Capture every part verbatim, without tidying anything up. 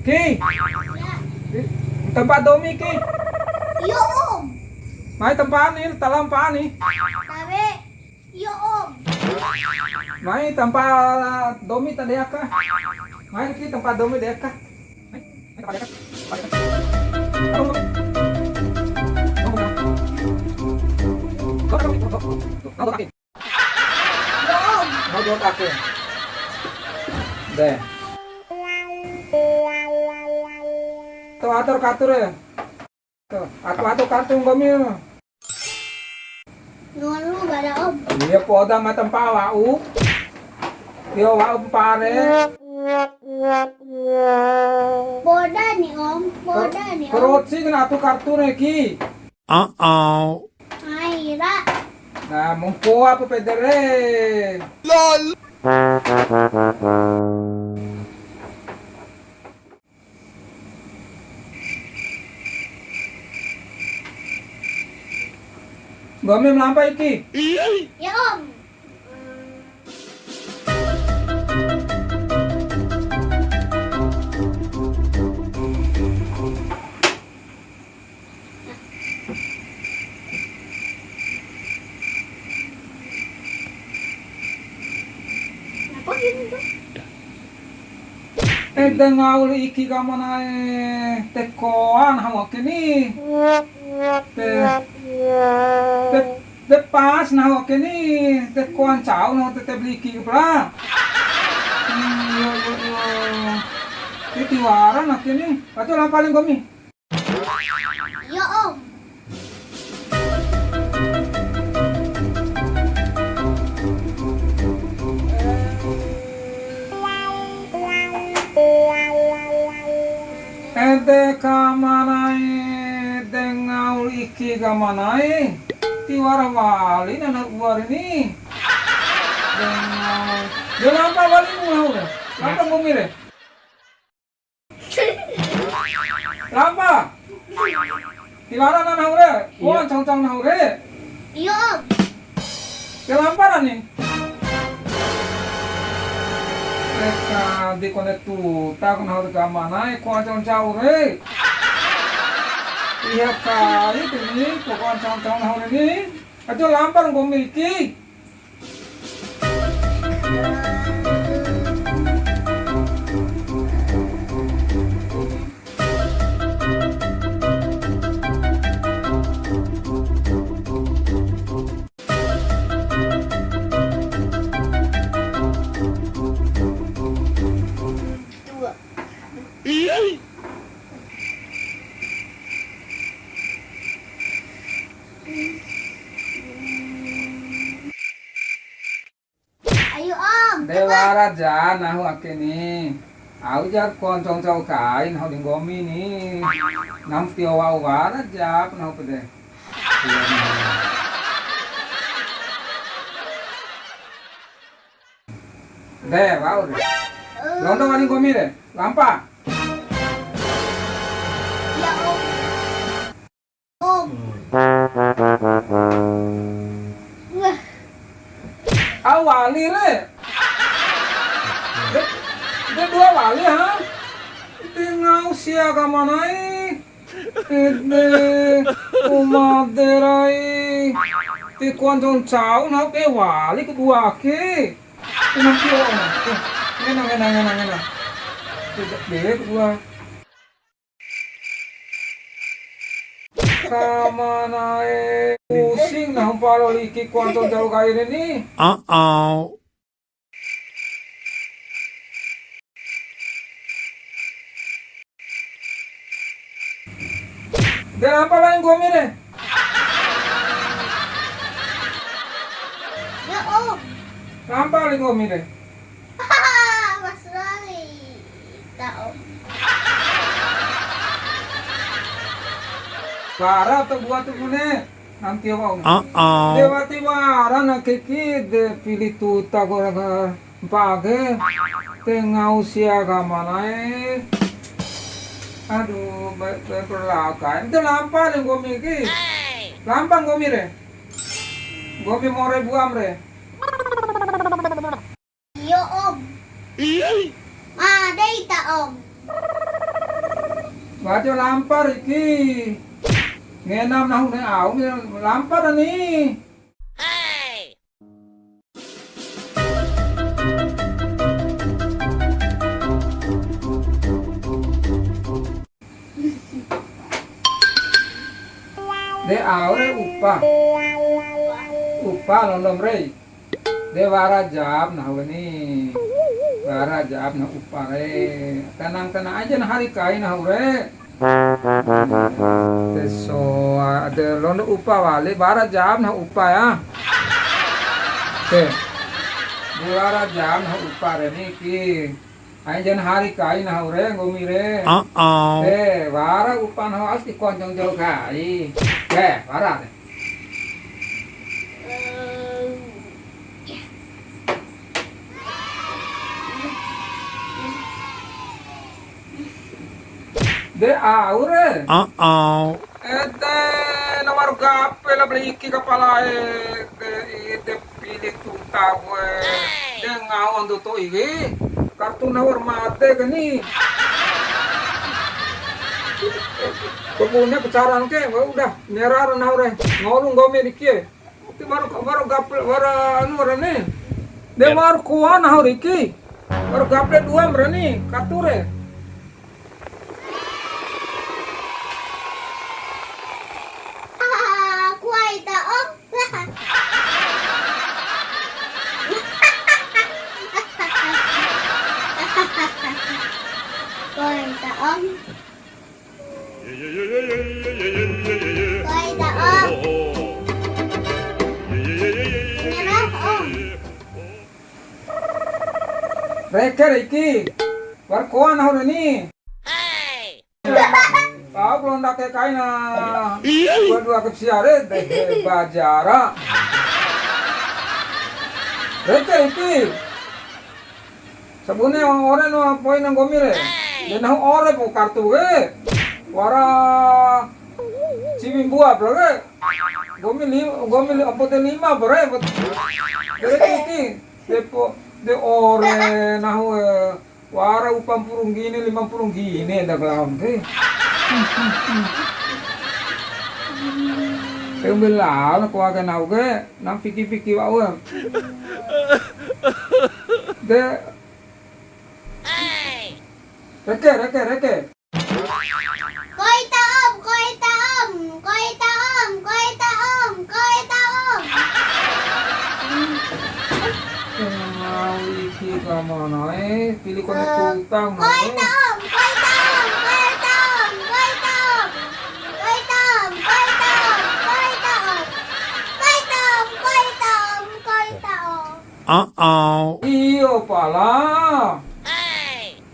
Ki, tampa domi ki. Iyo, Om. Mai tampa ni, talam pa ni. Tabe. Iyo, Om. Mai tampa domi ta de aka. Mai ki tampa domi de aka. Mai, mai tampa de aka. Tampa de aka. Iyo, Om. Mau dua kaki. De. Tuh, atur katur ya. Tuh, aku atur kartu nggomi. Nolu bara, Om. Iya, poda mata mpa'a wa'u. Yo, wa'u mpare. Poda ni, Om. Poda ni, Om. Keroci kena atur kartu neki. Uh-oh. Aira. Nah, mungko apa pedere? Lol. Nggomi ma lampa iki. Ya, Om. Ede ngau li iki ka ma na'e, tekoan hau ake ni. Te, te, te pas nahu ake ni, tekoan cau nahu tete beli iki pala. Hmm, iyo, iyo, iyo. Ti tiwara na ake ni. Pacu lampa li nggomi. Iyo, Om. Ede ka ma na'e, de ngau li iki ka ma na'e. Tiwara wali na na uar ini. De ngau. De lampa wali mu nahu re. Lampa nggomi re. Lampa. Tiwara na nahu re. Iya. Wah, cang-cang nahu re. Iya, Om. Ke lampa ra ni. Eka di kone tuta kone nahu re ka ma na'e, ko cang-cang re. Iya kai tu ni, ko cang-cang nahu re ni. Ajo lampa nggomi iki. Dua. Ayo, Om, de cepat. Wara ja nahu ake ni. Au ja konco-konco kai nahu di nggomi ni. Nam tio wa'u wara ja nahu pede. De, wa'u de. Londo wali nggomi de. Lampa. Ya, Om. Om. Wah. Au wali re. De, de dua wali ha. Ti ngau sia ka ma na'e. Ede uma de rai. Ti kuan cau-cau na ke wali kedua ke. Ngena, ngena, ngena, ngena. De, de kedua. Ka ma na'e, pusing nahu mparo liki kuanto jauh kai re ni. Uh-oh. De lampa lai nggomi re. Ya, Om. Lampa lai nggomi re. Mas Rali. Ta, Om. Wara to buat tu bune. Nanti, Om. Uh-oh. Dewa tiwara na kiki de pili tuta ko raga mpage. Tengau sia kamanae. Aduh, be-, be-, berlakai. Ente lampa le nggomi ki. Lampa nggomi re. Nggomi more buam re. Iyo, Om. Ma, dei ta, Om. Wajo lampa riki. Ngenam nahu ne au, lampa ni. De au re upa. Upa londom re. De wara jam nahu ni. Wara jam nahu upa re. Tenang-tenang aja na hari kai nahu re. Te soa, de londo upa wali, bara jam nahu upa ya. Te. Di bara jam nahu upa re niki. Ai jan hari kai nahu re, nggomi re. Te, bara upa nahu as di konjong jauh kai. Te, bara re. De au re. Ede nomor gape la beli iki kapala e, de, de pili tuta we. De ngau ando to iwi. Kartu nomor mate ke ni. Pokoknya pacaran ke, wah, udah, merah nahu re. Ngolu nggomi diki e. Ti baru, baru gaple, baru anu re ni. De baru kuah nahu riki. Baru gaple dua re ni, kartu re. Kuai ta, Om. Kuai ta, Om. Kuai ta, Om. Nyerah, Om. Reke riki. War koa nahu ni. Au belum ndake kaina. Dua-dua ke sia re, de, de, bajara. Reke riki. Sabune ore no poi na nggomi re. De nahu ore pu kartu ke. Wara ciwi mbua pala ke. Nggomi li-, nggomi li-, ampote lima pala re. Ere titi. De po, de ore nahu, eh, wara upa mpuru nggini, lima mpuru nggini eda kelaon ke. Te umbi lao na kuake nahu ke. Nang fiki-fiki wa'u. De. Reke, reke, reke. Koi ta om, koi ta om, koi ta om, koi ta om, koi ta om. Mau iki ka mana, eh? Pili kone tutang, koi ta om, koi ta om, koi ta om, koi ta om. Koi ta om, koi ta om, koi ta om. Koi ta om, koi ta om, koi ta om. Iyo pala.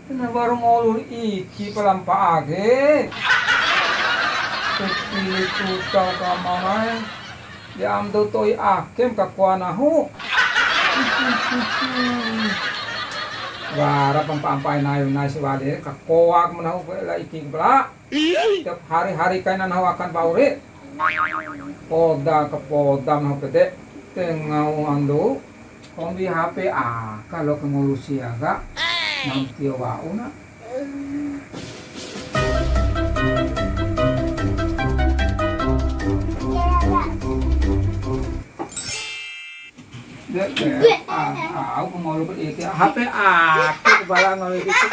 Na baru ngolu iki pala mpa ake. Pili tuta ka mana, eh? Ya am dou to'i akem ka koa nahu. Wara pampa-ampai nayu nai si wade ka koa ku nahu la iki pala. Tiap hari-hari kaina nahu akan bau re. Poda ka poda nahu pede. Tengau ando. Kombi H P aka lo ke ngolu sia ka. Nang tio wa'u na. De, de, ah, au ku ngolu ke iki. H P ake ku bala ngolu ke iki.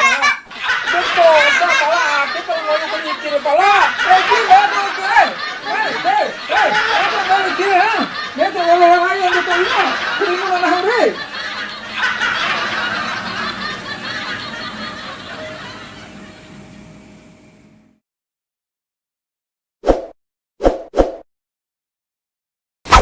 Betul, bala ake ku ngolu ke iki, bala. Eh, iki, eh, iki, eh. Eh, eh, eh, aku ngolu iki, eh. Dia tu ngolu orang lain yang betul ini. Ini mana